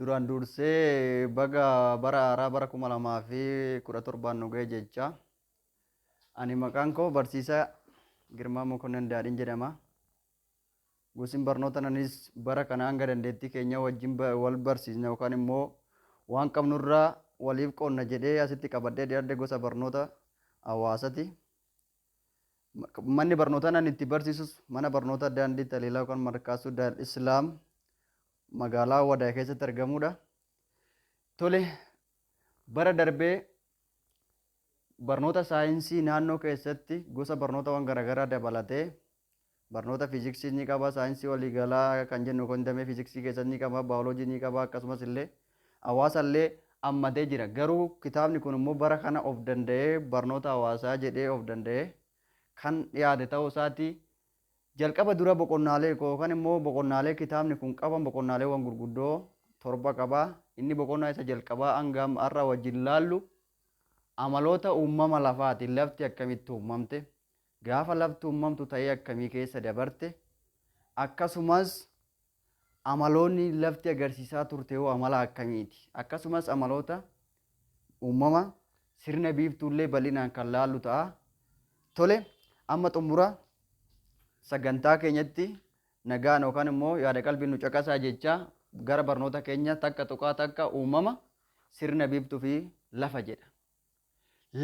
Duraan dursee baga bara haaraa bara 2017n nu ga'e jecha. Ani maqaan koo Barsiisaa Girmaa Mokonnon Daadhiin jedhama. Gosin barnoota nanis bara kana hanga dandeettii keenya wajjin wal barsiisna yookaan immoo waan qabnurraa waliif qoodna jedhee asitti qabadhee dhiyaadhe gosa barnoota hawaasati. Manni barnootaa nan itti barsiisus mana barnoota Daandii Taliilaa yookaan Markaasuu Daar Islaam magaalaa Wadaay keessatti argamudha. Tole, bara darbee barnoota saayinsii naannoo keessatti gosa barnootawwan garaagaraa dabalatee barnoota fiiziksii ni qaba, saayinsii waliigalaa kan jennu kun damee fiiziksii keessatti ni qaba, baayoloojii ni qaba, akkasumas illee hawaasa illee hammatee jira. Garuu kitaabni kun immoo bara kana of danda'ee barnoota hawaasaa jedhee of danda'ee kan dhiyaate ta'uu isaati. Jalqaba dura boqonnaalee yookaan immoo boqonnaalee kitaabni kun qaban boqonnaaleewwan gurguddoo 7 qaba. Inni boqonnaa isa jalqabaa hanga har'a wajjin laallu amaloota uumama lafaati. Lafti akkamitti uumamte? Gaafa lafti uumamtu ta'ee akkamii keessa dabarte? Akkasumas amaloonni lafti agarsiisaa turte hoo amala akkamiiti? Akkasumas amaloota uumama sirna biiftuullee bal'inaan kan laallu ta'a. Tole, amma xumura sagantaa keenyatti nagaan yookaan immoo yaada qalbiin nu caqasaa jechaa gara barnoota keenya 1.1 uumama sirna biiftuu fi lafa jedha.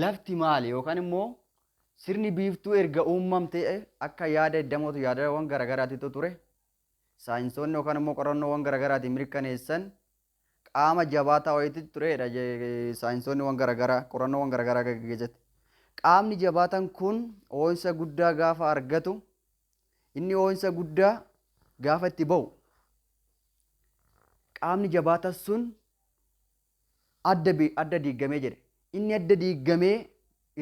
Lafti maali yookaan immoo sirni biiftuu erga uumamte akka yaada iddamootu yaadawwan garaagaraatitu ture. Saayinsoonni yookaan immoo qorannoowwan garaagaraatiin mirkaneessan qaama jabaataa wayiitu turedha saayinsoonni garaagaraa qorannoowwan garaagaraa gaggeessatti. Qaamni jabaatan kun ho'insa guddaa gaafa argatu, inni ho'insa guddaa gaafa itti ba'u, qaamni jabaatan sun adda diigamee jedhe. Inni adda diigamee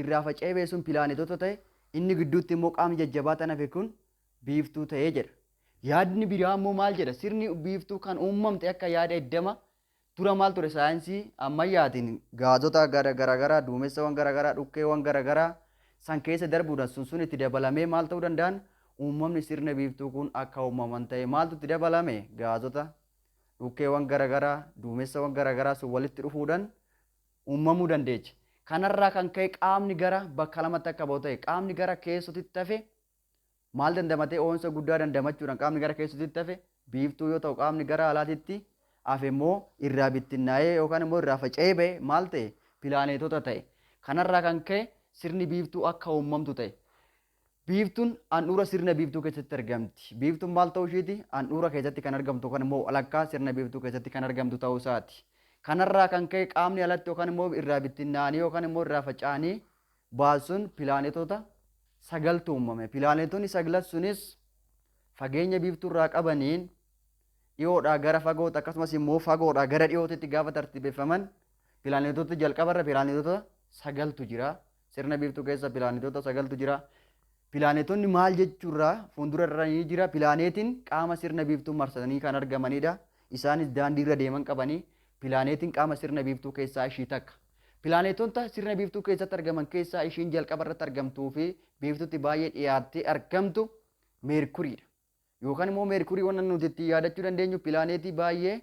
irraa faca'ee ba'e sun pilaanetoota ta'e, inni gidduutti immoo qaamni jajjabaataan hafe kun biiftuu ta'ee jedha. Yaadni biraa immoo maal jedha? Sirni biiftuu kan uumamte akka yaada eddama dura maal ture saayinsii ammayyaatiin gaazota garaagaraa, duumessawwan garaagaraa, dhukkeewwan garaagaraa san keessa darbuudhaan sun sun itti dabalamee maal ta'uu danda'an? Uumamni sirna biiftuu kun akka uumaman ta'e. Maaltu itti dabalame? Gaazota, dhukkeewwan garaagaraa, duumessawwan garaagaraa sun walitti dhufuudhaan uumamuu dandeechi. Kanarraa kan ka'e qaamni gara bakka lamatti akka ba'u ta'e. Qaamni gara keessotitti hafe maal dandamatee? Ho'insa guddaa dandamachuudhaan qaamni gara keessotitti hafe biiftuu yoo ta'u, qaamni gara alaatitti hafe immoo irraa bittinnaa'ee yookaan immoo irraa faca'ee ba'e maal ta'e? Pilaaneetota ta'e. Kanarraa kan ka'e sirni biiftuu akka uumamtu ta'e. Biiftuun handhuura sirna biiftuu keessatti argamti. Biiftuun maal ta'uu isheeti? Handhuura keessatti kan argamtu yookaan immoo walakkaa sirna biiftuu keessatti kan argamtu ta'uu isaati. Kanarraa kan ka'e qaamni alatti yookaan immoo irraa bittinnaa'anii yookaan immoo irraa faca'anii baasuun pilaanetoota 9tu uumame. Pilaanetonni 9 sunis fageenya biiftuu irraa qabaniin dhiyoodhaa gara fagootti akkasumas immoo fagoodhaa gara dhiyootitti gaafa tartiibeffaman pilaanetota jalqabarra pilaanetota 9tu jira. Sirna biiftuu keessa pilaanetoota 9tu jira. Pilaanetonni maal jechuurraa fuuldura irra ni jira. Pilaaneetiin qaama sirna biiftuu marsanii kan argamanidha. Isaanis daandii irra deeman qabanii. Pilaaneetiin qaama sirna biiftuu keessaa ishii takka. Pilaanetota sirna biiftuu keessatti argaman keessaa ishiin jalqaba irratti argamtuu fi biiftuutti baay'ee dhiyaattee argamtu Meerkuriidha. Yookaan immoo Meerkurii waan nuti ittiin yaadachuu dandeenyu pilaaneetii baay'ee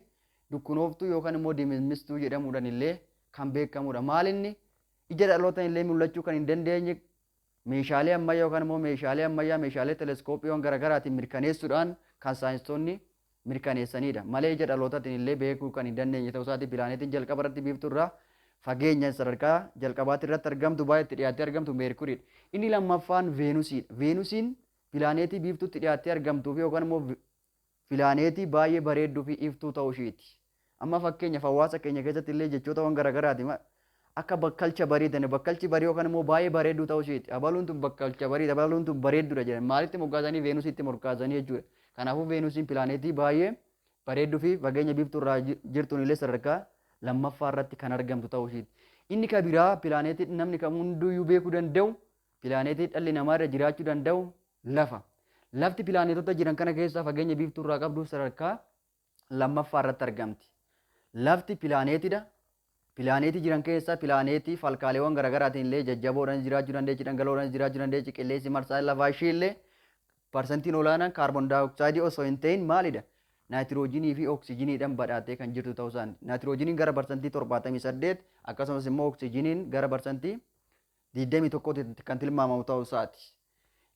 dukkunooftuu yookaan immoo dimimmistuu jedhamuudhaan illee kan beekamudha. Maal inni ija dhalootaan illee mul'achuu kan hin dandeenye meeshaalee ammayyaa yookaan immoo meeshaalee ammayyaa meeshaalee teleeskooppiiwwan garaagaraatiin mirkaneessuudhaan kan saayinsoonni mirkaneessanidha. Malee ija dhalootaatiin illee beekuu kan hin dandeenye ta'uu isaati. Pilaaneetiin jalqaba irratti biiftuu irraa fageenya sadarkaa jalqabaatti irratti argamtu baay'ee itti dhiyaattee argamtu Meerkuriidha. Inni lammaffaan Veenusiidha. Veenusiin pilaaneetii biiftuutti dhiyaattee argamtuu fi yookaan immoo pilaaneetii baay'ee bareedduu fi iftuu ta'uu isheeti. Amma fakkeenyaaf hawaasa keenya keessatti illee jechootawwan garaagaraati akka bakkalcha barii, bakkalchi barii yookaan immoo baay'ee bareedduu ta'uu isheeti. Abaluun tun bakkalcha barii, abaluun tun bareedduudha jedhan. Maalitti moggaasanii? Veenusiitti moggaasanii jechuudha. Kanaafuu Veenusiin pilaaneetii baay'ee bareedduu fi fageenya biiftuu irraa jirtuun illee sadarkaa lammaffaa irratti kan argamtu ta'uu isheeti. Inni kan biraa pilaaneetii namni kam hunduyyuu beekuu danda'u, pilaaneetii dhalli namaa irra jiraachuu danda'u lafa. Lafti pilaaneetota jiran kana keessaa fageenya biiftuu irraa qabdu sadarkaa lammaffaa irratti argamti. Lafti pilaaneetidha. Pilaaneetii jiran keessaa pilaaneetii falkaaleewwan garaagaraatiin illee jajjaboodhaan jiraachuu dandeechi, dhangala'oodhaan jiraachuu dandeechi, qilleensi marsaa lafaa ishii illee parsantiin olaanaan kaarboon daayooksaayidii osoo hin ta'in maalidha? naayitiroojiinii fi oksijiiniidhaan badhaatee kan jirtu ta'uu isaani. Naayitiroojiiniin gara 78% akkasumas immoo oksijiiniin gara 21% kan tilmaamamu ta'uu isaati.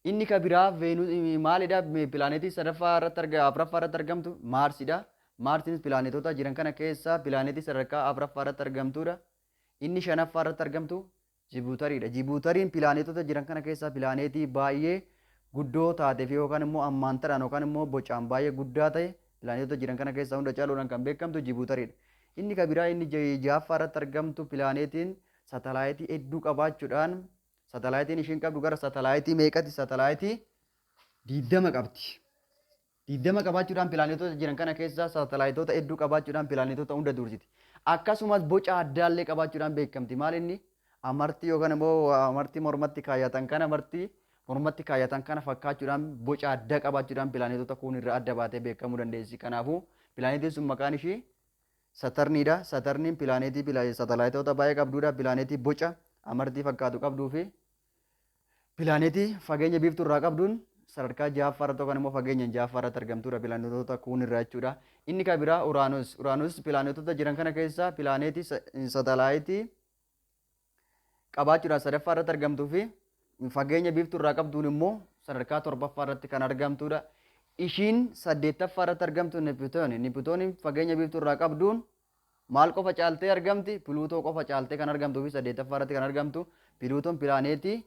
Inni kan biraa Veenus maalidha? Pilaanetii sadaffaa irratti arga afuraffaa irratti argamtu Maarsidha. Maarsiinis pilaanetoota jiran kana keessaa pilaanetii sadarkaa afuraffaa irratti argamtudha. Inni shanaffaa irratti argamtu Jibuutariidha. Jibuutariin pilaanetoota jiran kana keessaa pilaanetii baay'ee guddoo taatee fi yookaan immoo ammaantadhaan yookaan immoo bocaan baay'ee guddaa ta'e pilaanetoota jiran kana keessaa hunda caaluudhaan kan beekamtu Jibuutariidha. Inni kan biraa inni ja'affaa irratti argamtu pilaanetiin satalaayitii hedduu qabaachuudhaan satalaayitiin ishiin qabdu gara satalaayitii meeqati? Satalaayitii 20 qabdi. 20 qabaachuudhaan pilaanetoota jiran kana keessaa satalaayitoota hedduu qabaachuudhaan pilaanetoota hunda dursiti. Akkasumas boca addaallee qabaachuudhaan beekamti. Maal inni? Amartii yookaan immoo amartii mormatti kaayyatan kana amartii mormatti kaayyatan kana fakkaachuudhaan boca addaa qabaachuudhaan pilaanetoota kuun irraa adda baatee beekamuu dandeessi. Kanaafuu pilaanetiin sun maqaan ishii Satarniidha. Satarniin pilaanetii satalaayitoota baay'ee qabdudha. Pilaanetii boca amartii fakkaatu qabduu fi pilaanetii fageenya biiftuu irraa qabduun sadarkaa ja'affaa irratti yookaan immoo fageenyaan ja'affaa irratti argamtudha pilaanetoota kuun irraa jechuudha. Inni kan biraa Uraanos. Uraanos pilaanetoota jiran kana keessaa pilaanetii satalaayitii qabaachuudhaan sadaffaa irratti argamtuu fi fageenya biiftuu irraa qabduun immoo sadarkaa torbaffaa irratti kan argamtudha. Ishiin saddeettaffaa irratti argamtu Nipitooni. Nipitooniin fageenya biiftuu irraa qabduun maal qofa caaltee argamti? Piluutoo qofa caaltee kan argamtuu fi saddeettaffaa irratti kan argamtu. Piluutoon pilaaneetii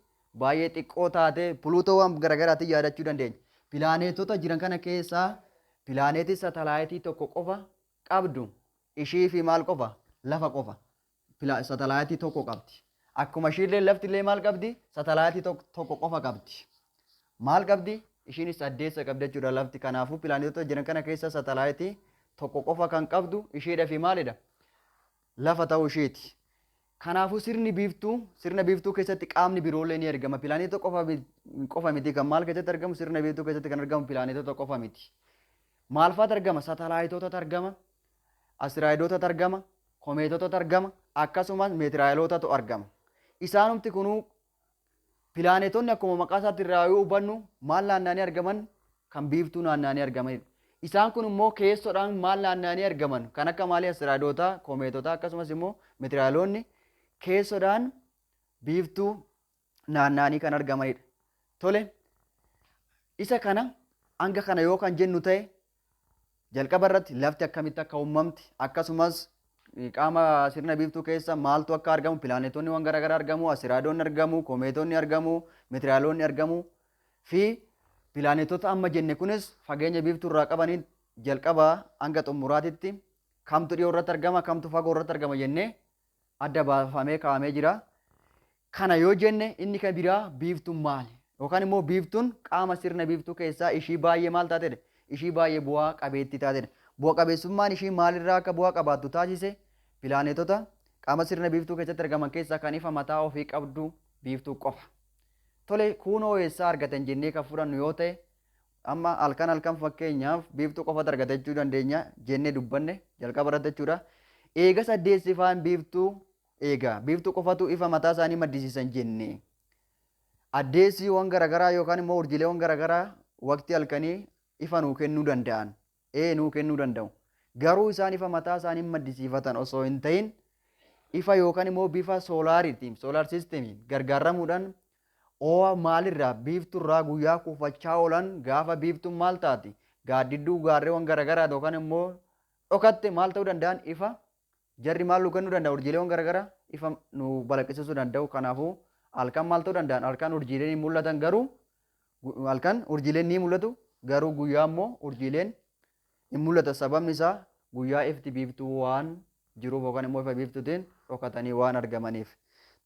baay'ee xiqqoo taate Piluutoo waan garaagaraatiin yaadachuu dandeenya. Pilaaneetota jiran kana keessaa pilaaneetii satalaayitii tokko qofa qabdu ishii fi maal qofa? Lafa qofa. Satalaayitii tokko qabdi. Akkuma ishiillee lafti illee maal qabdi? Satalaayitii tokko qofa qabdi. Maal qabdi? Ishiinis addeessa qabdi jechuudha lafti. Kanaafuu pilaanetoota jiran kana keessa satalaayitii tokko qofa kan qabdu isheedha fi maalidha? Lafa ta'uu isheeti. Kanaafuu sirni biiftuu sirna biiftuu keessatti qaamni biroollee ni argama. Pilaanetoota qofa miti kan maal keessatti argamu sirna biiftuu keessatti kan argamu pilaanetoota qofa miti. Maal fa'aatu argama? Satalaayitootatu argama. Asteraayidootatu argama. Komeetotatu argama. Akkasumas meetiraayilootatu argama. Isaanumti kunuu pilaanetonni akkuma maqaa isaatti irraa yoo hubannu maal naanna'anii argaman kan biiftuu naanna'anii argamanidha. Isaan kun immoo keessoodhaan maal naanna'anii argaman kan akka maalii asteraayidoota, komeetota akkasumas immoo meetiraayiloonni keessoodhaan biiftuu naanna'anii kan argamanidha. Tole isa kana hanga kana yoo kan jennu ta'e jalqaba irratti lafti akkamitti akka uumamte akkasumas qaama sirna biiftuu keessa maaltu akka argamu pilaanetoonni waan garaagaraa argamu, asteraayidoonni argamu, komeetonni argamu, meetiraayilonni argamu fi pilaanetoota amma jenne kunis fageenya biiftuu irraa qabaniin jalqaba hanga xumuraatitti kamtu dhiyoo irratti argama kamtu fagoo irratti argama jennee adda baafamee kaa'amee jira. Kana yoo jenne inni kan biraa biiftuun maali? Yookaan immoo biiftuun qaama sirna biiftuu keessaa ishii baay'ee maal taatedha? Ishii baay'ee bu'aa qabeettii taatedha. Bu'a qabeessummaan ishii maalirraa akka bu'aa qabaattu taasise pilaanetota qaama sirna biiftuu keessatti argaman keessaa kan ifa mataa ofii qabdu biiftuu qofa. Tole kunoo eessaa argatan jennee kan fudhannu yoo ta'e amma halkan halkan fakkeenyaaf biiftuu qofatu argata jechuu dandeenya jennee dubbanne jalqaba irratti jechuudha. Eega saddeessifaan biiftuu eega biiftuu qofatu ifa mataa isaanii maddisiisan jenne. Addeessiiwwan garaagaraa yookaan immoo urjiileewwan garaagaraa waqtii halkanii ifa nuu kennuu danda'an. Ee nuu kennuu danda'u. Garuu isaan ifa mataa isaanii maddisiifatan osoo hin ta'in ifa yookaan immoo bifa soolaariitiin solar systemiin gargaaramuudhaan oo'a maalirraa biifturraa guyyaa kuufachaa oolan gaafa biiftuun maal taati gaaddidduu gaarreewwan garaagaraa yookaan immoo dhokatte maal ta'uu danda'an ifa jarri maal nu kennuu danda'a urjiileewwan garaagaraa ifa nu balaqqisiisuu danda'u kanaafuu halkan maal ta'uu danda'an halkan urjiileen hin mul'atan garuu halkan urjiileen ni mul'atu garuu guyyaa immoo urjiileen hin mul'atan sababni isaa guyyaa ifti biiftuu waan jiruuf yookaan immoo ifa biiftuutiin dhokatanii waan argamaniif.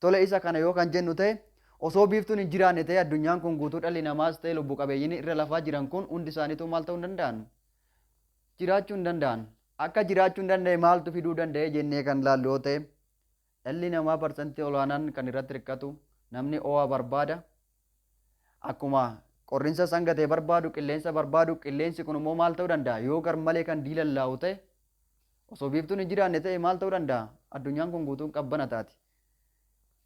Tole isa kana yoo kan jennu ta'e osoo biiftuun hin jiraanne ta'e addunyaan kun guutuu dhalli namaas ta'e lubbu qabeeyyiin irra lafaa jiran kun hundi isaaniituu maal ta'uu hin danda'an? Jiraachuu hin danda'an. Akka jiraachuu hin danda'e maaltu fiduu danda'e jennee kan laallu yoo ta'e dhalli namaa parsantii olaanaan kan irratti hirkatu namni ho'a barbaada. Akkuma qorrinsa sangatee barbaadu qilleensa barbaadu qilleensi kun immoo maal ta'uu danda'a yoo garmalee kan diilallaa'u ta'e osoo biiftuun hin jiraanne ta'e maal ta'uu danda'a addunyaan kun guutuun qabbana taati.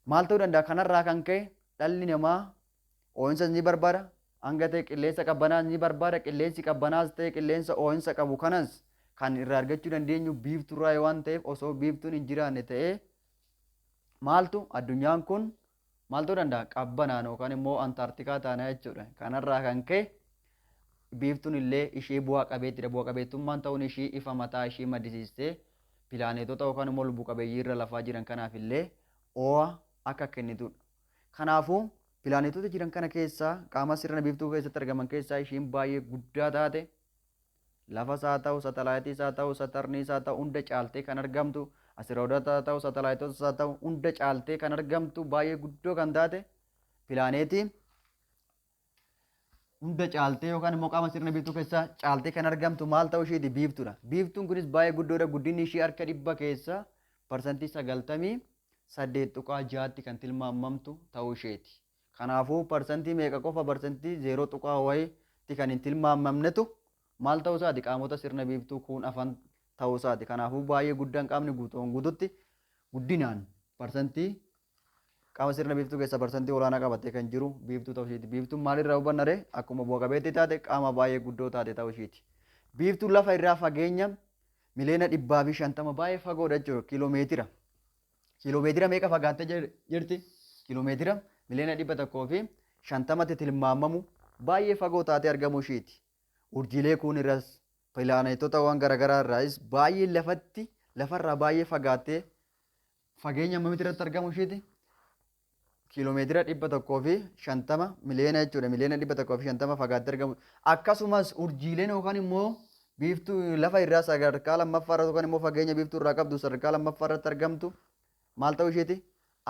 Maal ta'uu danda'a kanarraa kan ka'e dhalli namaa ho'insas ni barbaada Hanga ta'e qilleensa qabbanaas ni barbaada. Qilleensi qabbanaas ta'e qilleensa ho'iinsa qabu kanas kan irraa argachuu dandeenyu biiftuurraa waan ta'eef, osoo biiftuun hin jiraanne ta'ee maaltu addunyaan kun maal ta'uu danda'a? Qabbanaan yookaan immoo Antaartikaa taana jechuudha. Kanarraa kan ka'e biiftuun illee ishee bu'aa qabeettidha. Bu'aa qabeettummaan ta'uun ishii ifa mataa ishii maddisiistee pilaaneetota yookaan immoo lubbu qabeeyyii irra lafaa jiran kanaaf illee ho'a akka kennitudha. Kanaafuu pilaaneetota jiran kana keessaa, qaama sirna biiftuu keessatti argaman keessaa, ishiin baay'ee guddaa taate, lafas haa ta'u, satalaayitiis haa ta'u, satarniis haa ta'u, hunda caaltee kan argamtu, asteroidota haa ta'u, satalaayitotas haa ta'u, hunda caaltee kan argamtu, baay'ee guddoo kan taate, pilaaneetii hunda caaltee yookaan immoo qaama sirna biiftuu keessaa caaltee kan argamtu maal ta'uu isheeti? Biiftuudha. Biiftuun kunis baay'ee guddoodha. Guddinni ishii harka dhibba keessa 98.6%tti kan tilmaamamtu ta'uu isheeti. Kanaafuu parsantii meeqa qofa, 0% tuqaa wayiitti kan hin tilmaamamnetu maal ta'uu isaati? Qaamota sirna biiftuu kun afan ta'uu isaati. Kanaafuu baay'ee guddaan qaamni guutuun guututti guddinaan parsantii qaama sirna biiftuu keessaa parsantii olaanaa qabatee kan jiru biiftuu ta'uu isheeti. Biiftuun maalirraa hubanna ree? Akkuma bu'a qabeettii taate, qaama baay'ee guddoo taate ta'uu isheeti. Biiftuun lafa irraa fageenya 150,000,000 baay'ee fagoodha jechuudha. Kiiloomeetira. Kiiloomeetira meeqa fagaattee jirti? Kiiloomeetira 150,000,000tti tilmaamamu baay'ee fagoo taatee argamuu isheeti. Urjiilee kun irras, pilaaneetota waan garaagaraa irraas baay'ee lafatti lafarraa baay'ee fagaattee fageenya hammamitti irratti argamuu isheeti? Kiiloomeetira 150 miliyoona jechuudha. 150,000,000 fagaattee argamu. Akkasumas urjiileen yookaan immoo biiftuu lafa irraa sadarkaa lammaffaa irratti yookaan immoo fageenya biiftuu irraa qabdu sadarkaa lammaffaa irratti argamtu maal ta'uu isheeti?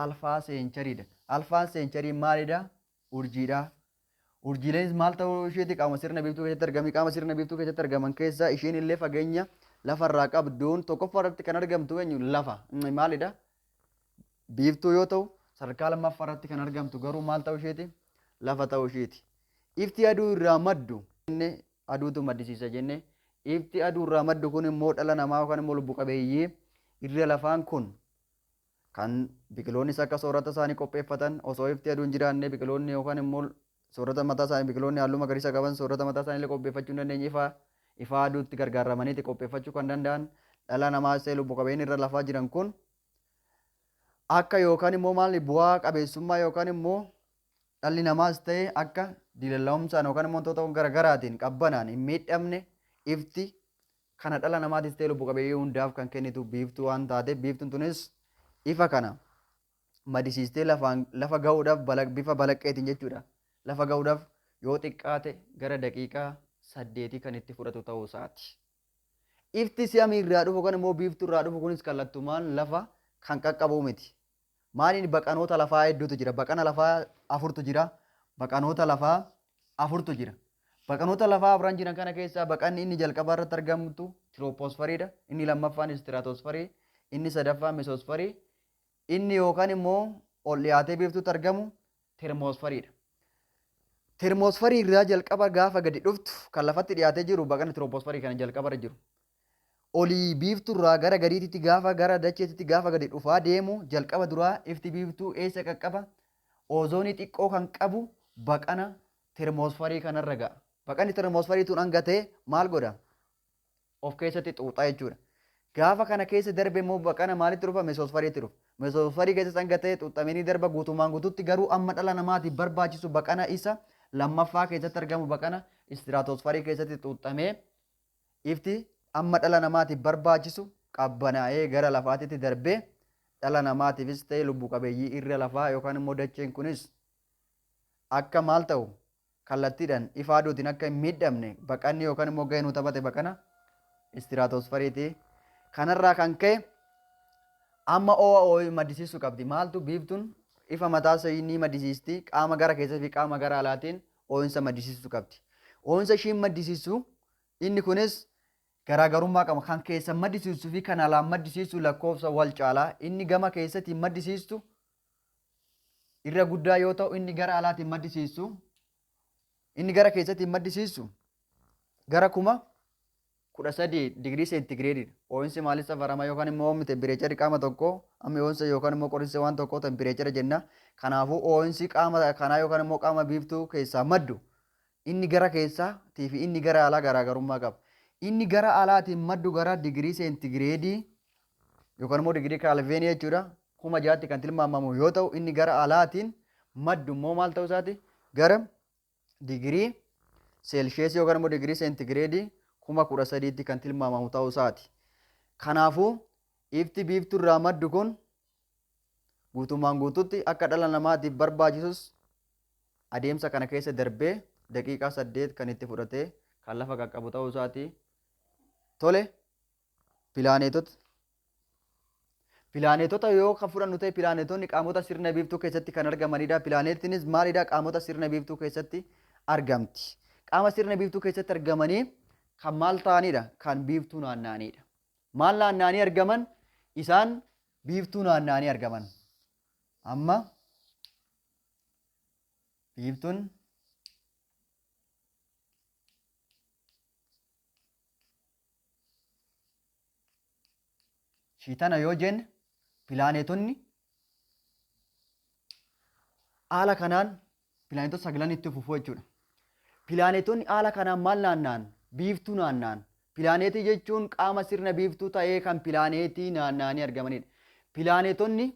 Alfaa Seentariidha. Alfaan Seentarii maalidha? Urjiidha. Urjiileen maal ta'uu isheeti? Qaama sirna biiftuu keessatti argami. Qaama sirna biiftuu keessatti argaman keessaa isheen illee fageenya lafarraa qabduun tokkoffaa irratti kan argamtu eenyu? Lafa maalidha? Biiftuu yoo ta'u, sadarkaa lammaffaa irratti kan argamtu garuu maal ta'uu isheeti? Lafa ta'uu isheeti. Ifti aduu irraa maddu jenne, aduutu maddisiisa jenne. Ifti aduu irraa maddu kun immoo dhala namaa yookaan immoo lubbu qabeeyyii irra lafaan kun kan biqiloonnis akka soorata isaanii qopheeffatan, osoo ifti aduu hin jiraanne biqiloonni yookaan immoo soorata mataa isaanii, biqiloonni halluu magariisa qaban soorata mataa isaanii illee qopheeffachuu hin dandeenye. Ifa aduutti gargaaramaniiti qopheeffachuu kan danda'an. Dhala namaas ta'e lubbu qabeeyyiin irra lafaa jiran kun akka yookaan immoo maal bu'aa qabeessummaa yookaan immoo dhalli namaas ta'e akka diilallaa'umsaan yookaan immoo wantoota garaagaraatiin qabbanaan hin miidhamne, ifti kana dhala namaatis ta'e lubbu qabeeyyii hundaaf kan kennitu biiftuu waan taateef, biiftuun tunis ifa kana maddisiistee lafaan lafa ga'uudhaaf bifa balaqqeetiin jechuudha. Lafa ga'uudhaaf yoo xiqqaate gara daqiiqaa 8 kan itti fudhatu ta'uu isaati. Ifti samii irraa dhufu kan immoo biiftuu irraa dhufu kunis kallattumaan lafa kan qaqqabu miti. Maaliin? Baqanoota lafaa hedduutu jira. Baqana lafaa afurtu jira. Baqanoota lafaa afurtu jira. Baqanoota lafaa afran jiran kana keessaa baqanni inni jalqabaa irratti argamtu tirooposfariidha. Inni lammaffaan istiraatosfarii, inni sadaffaan mesoosfarii, inni yookaan immoo ol dhiyaatee biiftuutti argamu termoosfariidha. Termoosfarii irraa jalqaba gaafa gadi dhuftu kan lafatti dhiyaatee jiru baqanni tirooposfarii kana jalqaba irra jiru. Olii biiftuu irraa gara gadiitti gaafa gara dacheetitti gaafa gadi dhufaa deemu, jalqaba duraa ifti biiftuu eessa qaqqaba? Oozoonii xiqqoo kan qabu baqana termoosfarii kanarra ga'a. Baqanni termoosfarii tun hanga ta'e maal godha? Of keessatti xuuxaa jechuudha. Gaafa kana keessa darbe immoo baqana maalitti dhufa? Mesoosfariitti dhufa. Mesoosfarii keessatti hanga ta'e xuuxamee darba. Guutumaan guututti garuu amma dhala namaatiif barbaachisu baqana isa lammaffaa keessatti argamu, baqana istiraatosfarii keessatti xuuxamee, ifti amma dhala namaatiif barbaachisu qabbanaa'ee gara lafaatitti darbee dhala namaatiifis ta'e lubbu qabeeyyii irra lafaa yookaan immoo dacheen kunis akka maal ta'u, kallattiidhaan ifa aduutiin akka hin miidhamne baqanni yookaan immoo gahee nu taphate baqana istiraatosfariiti. Kanarraa kan ka'e amma ho'a maddisiisuu qabdi. Maaltu? Biiftuun ifa mataa ishee ni maddisiisti. Qaama gara keessaa fi qaama gara alaatiin ho'insa maddisiisuu qabdi. Ho'insa ishiin maddisiisu inni kunis garaagarummaa qaba. Kan keessa maddisiisuu fi kan alaan maddisiisu lakkoofsa wal caalaa. Inni gama keessatti maddisiistu irra guddaa yoo ta'u, inni gara alaatiin maddisiisu, inni gara keessatti maddisiisu gara 13,000 digirii seentigireediidha. Ho'insi maaliif safarama yookaan immoo ho'inni tempireecharri qaama tokkoo amma ho'insa yookaan immoo qorinsa waan tokkoo tempireechara jenna. Kanaafuu ho'insi qaama kanaa yookaan immoo qaama biiftuu keessaa maddu Inni gara keessaatii fi inni gara alaa garaagarummaa qaba. Inni gara alaatiin maddu gara digirii seentigireedii yookaan immoo digirii kaalveenii jechuudha. 6000tti kan tilmaamamu yoo ta'u, inni gara alaatiin maddu immoo maal ta'uu isaati? Gara digirii seelsheesii yookaan immoo digirii seentigireedii 13,000tti kan tilmaamamu ta'uu isaati. Kanaafuu ifti biiftuu irraa maddu kun guutummaan guututti akka dhala namaatiif barbaachisus adeemsa kana keessa darbee daqiiqaa 8 kan itti fudhatee kan lafa qaqqabu ta'uu isaati. Tole, pilaaneetota. Pilaaneetota yoo kan fudhannu ta'e, pilaaneetonni qaamota sirna biiftuu keessatti kan argamanidha. Pilaaneetiinis maalidha? Qaamota sirna biiftuu keessatti argamti. Qaama sirna biiftuu keessatti argamanii kan maal ta'anidha? Kan biiftuu naanna'anidha. Maal naanna'anii argaman? Isaan biiftuu naanna'anii argaman. Amma biiftuun ishii tana yoo jenne, pilaaneetonni haala kanaan pilaaneetota sagalan itti fufu jechuudha. Pilaaneetonni haala kanaan maal naanna'an? Biiftuu naanna'an. Pilaaneetii jechuun qaama sirna biiftuu ta'ee kan pilaaneetii naanna'anii argamanidha. Pilaaneetonni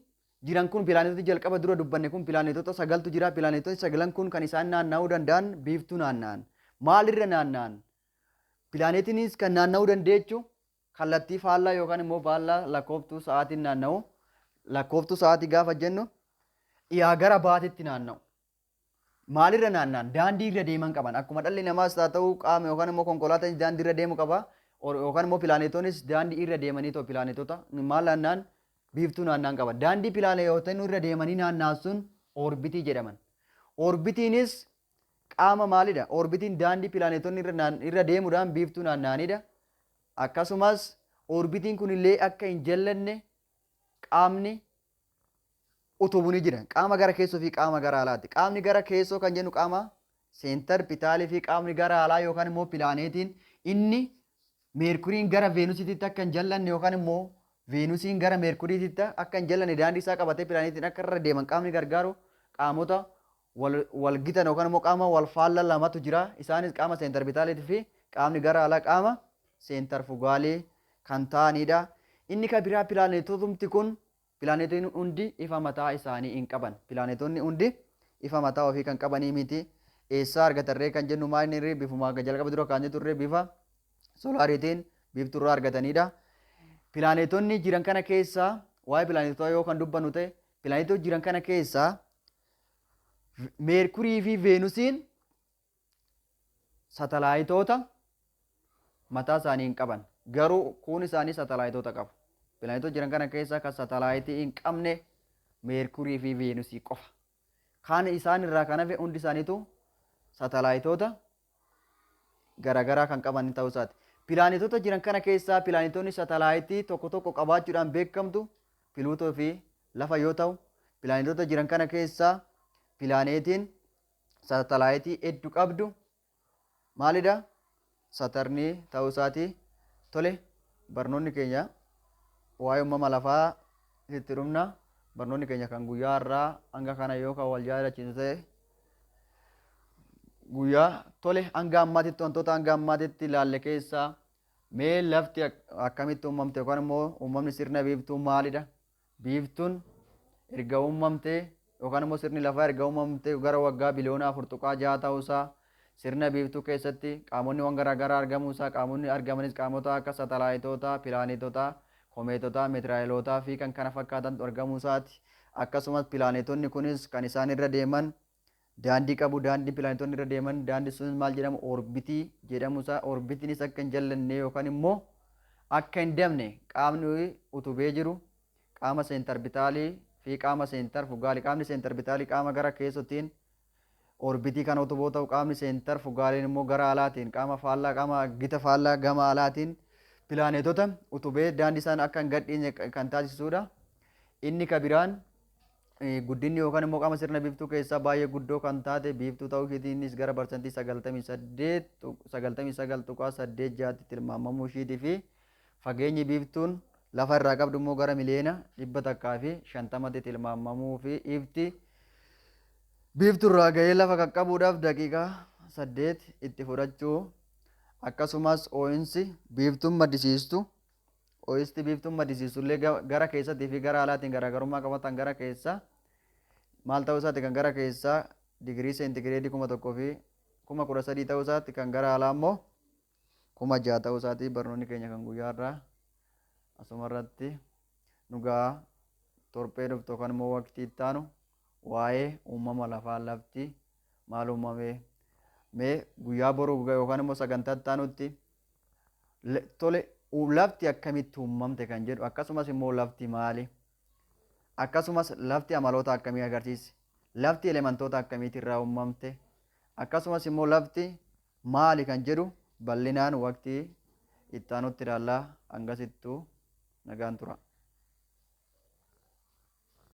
jiran kun, pilaaneetota jalqaba dura dubbanne kun, pilaaneetota sagaltu jira. Pilaaneetonni sagalan kun kan isaan naanna'uu danda'an biiftuu naanna'an. Maalirra naanna'an? Pilaaneetiinis kan naanna'uu dandeechu kallattii faallaa yookaan immoo faallaa lakkooftuu sa'aatiin naanna'u. Lakkooftuu sa'aatii gaafa jennu dhiyaa gara baatitti naanna'u. Maalirra naanna'an? Daandii irra deeman qaban. Akkuma dhalli namaas haa ta'u qaama yookaan immoo konkolaataan daandii irra deemu qaba. Yookaan immoo pilaaneetonis daandii irra deemanii ta'u, pilaaneetota maal naanna'an? Biiftuu naanna'an qaba. Daandii pilaaneetonni irra deemanii naanna'an sun oorbitii jedhaman. Orbitiinis qaama maalidha? Orbitiin daandii pilaaneetonni irra deemuudhaan biiftuu naanna'anidha. Akkasumas orbitiin kun illee akka hin jallanne qaamni utubu ni jira. Qaama gara keessoo fi qaama gara alaati. Qaamni gara keessoo kan jennu qaama centripetaalii fi qaamni gara alaa yookaan immoo pilaaneetiin inni Meerkuriin gara Veenusiitti akka hin jallanne yookaan immoo Veenusiin gara Meerkuriitti akka hin jallanne daandii isaa qabatee pilaaneetiin akka irra deeman qaamni gargaaru qaamota wal gitan yookaan immoo qaama wal faallaa lamatu jira. Isaanis qaama centripetaaliitii fi qaamni gara alaa qaama centrifugaalii kan ta'anidha. Inni kan biraa, pilaaneetotumti kun, pilaaneetonni hundi ifa mataa isaanii hin qaban. Pilaaneetonni hundi ifa mataa ofii kan qabanii miti. Eessaa argatarree kan jennu, maal inni bifuma jalqaba dura kan turre bifa soolaariitiin biiftuurraa argatanidha. Pilaaneetonni jiran kana keessaa, waa'ee pilaaneetotaa yoo kan dubbannu ta'e, pilaaneetota jiran kana keessaa Meerkurii fi Veenusiin satalaayitoota mataa isaanii hin qaban. Garuu kuun isaanii satalaayitoota qabu. Pilaaneetota jiran kana keessaa kan satalaayitii hin qabne Meerkurii fi Veenusii qofa. Kaan isaan irraa kan hafe hundi isaaniitu satalaayitoota garaagaraa kan qaban ta'uu isaati. Pilaaneetota jiran kana keessaa pilaaneetonni satalaayitii tokko tokko qabaachuudhaan beekamtu Piluutoo fi lafa yoo ta'u, pilaaneetota jiran kana keessaa pilaaneetiin satalaayitii hedduu qabdu maalidha? Satarnii ta'uu isaati. Tole, barnoonni keenya waa'ee uumama lafaa itti dhumna. Barnoonni keenya kan guyyaa har'aa hanga kana yoo kan wal jaalachiisu ta'e guyyaa. Tole, hanga ammaatitti wantoota hanga ammaatitti ilaalle keessaa mee lafti akkamitti uumamte yookaan immoo uumamni sirna biiftuu maalidha? Biiftuun erga uumamte yookaan immoo sirni lafaa erga uumamte gara waggaa biliyoona 4.6 ta'uusaa, sirna biiftuu keessatti qaamonni waan garaagaraa argamuusaa, qaamonni argamanis qaamota akka satalaayitoota, pilaaneetotaa, komeetotaa, meetiraayilotaa fi kan kana fakkaatantu argamuusaati. Akkasumas pilaaneetonni kunis kan isaan irra deeman daandii qabu. Daandii pilaaneetonni irra deeman, daandii sun maal jedhamu? Orbitii jedhamuusaa. Orbitiinis akka hin jallanne yookaan immoo akka hin dabne qaamni utubee jiru qaama centripetaalii fi qaama centrifugaalii. Qaamni centripetaalii qaama gara keessootiin orbitii kan utuboo ta'u, qaamni centrifugaaliin immoo gara alaatiin qaama faallaa, qaama gita faallaa gama alaatiin pilaaneetota utubee daandii isaan akka hin gadhiisne kan taasisudha. Inni ka biraan guddinni yookaan immoo qaama sirna biiftuu keessaa baay'ee guddoo kan taate biiftuu ta'uu isheetiinis gara 98% 99.86tti tilmaamamuu isheetii fi fageenyi biiftuun lafa irraa qabdu immoo gara 150,000,000tti tilmaamamuu fi ifti biiftuu irraa gahee lafa qaqqabuudhaaf daqiiqaa 8 itti fudhachuu, akkasumas ho'iinsi biiftuun maddisiistu, ho'isti biiftuun maddisiistu illee gara keessattii fi gara alaatiin garaagarummaa qabatan, gara keessa maal ta'uu isaati? Kan gara keessaa digirii seentigireedii 1013 ta'uu isaatti, kan gara alaa immoo 6000 ta'uu isaati. Barnoonni keenya kan guyyaa irraa asuma irratti nu ga'a. Torbee dhuftu yookaan immoo waqtii itti aanu waa'ee uumama lafaa, lafti maal uumame, mee guyyaa boruu yookaan immoo sagantaa itti aanutti tole lafti akkamitti uumamte kan jedhu, akkasumas immoo lafti maali, akkasumas lafti amaloota akkamii agarsiisi, lafti elementoota akkamiitti irraa uumamte, akkasumas immoo lafti maali kan jedhu bal'inaan waqtii itti aanutti ilaallaa. Hangasittuu nagaan tura.